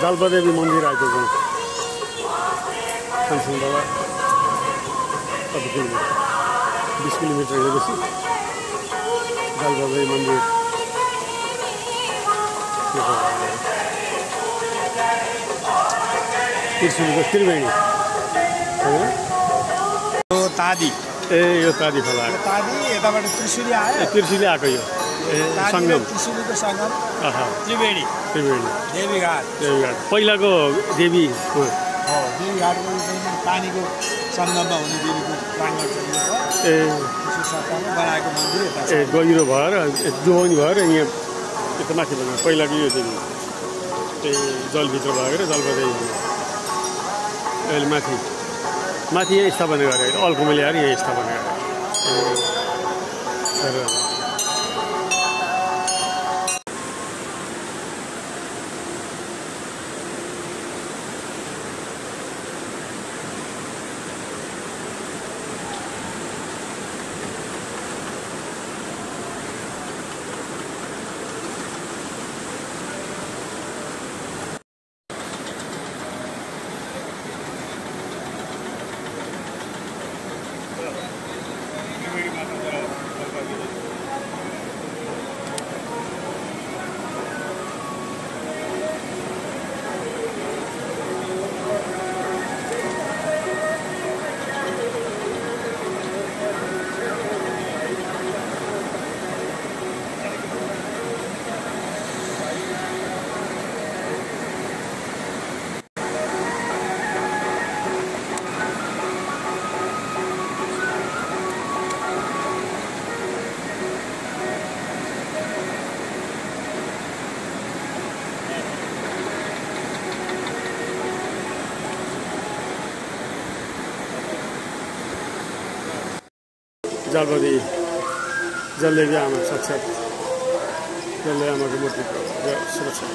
जालपादेवी मन्दिर आइपुग्यौँ सामसिङबाट कति किलोमिटर 20 किलोमिटर हिँडेपछि जालपादेवी मन्दिर त्रिशुलीको त्रिवेणी तादी यो तादी खोला तादी यताबाट त्रिशुली आयो त्रिशुली आएको यो सङ्गम त्रिशुलीको सङ्गम त्रिवेणी देवीघाट पहिलाको देवी देवीघाटको पानीको सङ्गममा हुने देवीको प्राङ्गण बनाएको मन्दिर गहिरो भएर जोहोनी भएर यहाँ यता माथि बनाएको पहिलाको यो देवी जलभित्र भएर जलपादेवी अहिले माथि यहाँ स्थापना गरेर अल्कोमा ल्याएर यहाँ स्थापना गरेर जालपादेवी जलदेवी आमा साक्षात् जलदेवी आमाको मूर्तिको सुरक्षा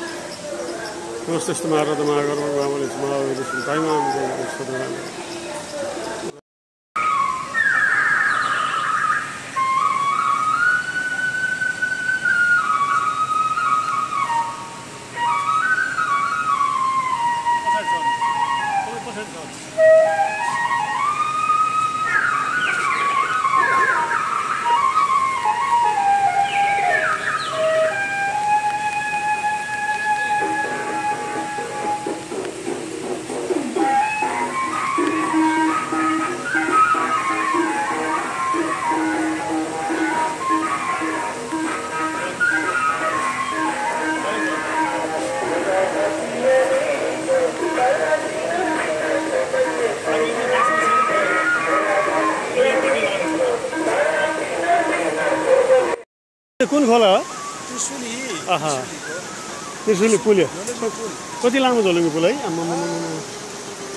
नमस्ते महारथ महागर बामले कुन खोला हो त्रिशुली पुल कति लामो झोलुङ्गे पुल है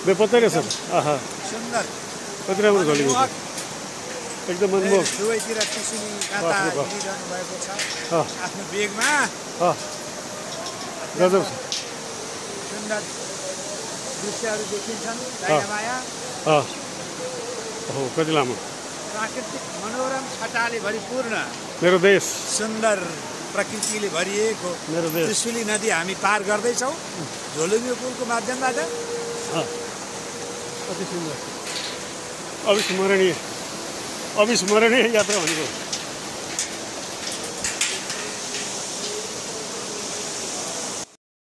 बेपत्तै रहेछ कति राम्रो झोलुङ्गे एकदम मनमोहक गजब कति लामो प्राकृतिक मनोरम छटाले भरिपूर्ण मेरो देश सुन्दर प्रकृतिले भरिएको मेरो देश त्रिशुली नदी हामी पार गर्दैछौँ झोलुङ्गे पुलको माध्यमबाट अति सुन्दर अविस्मरणीय यात्रा भनेको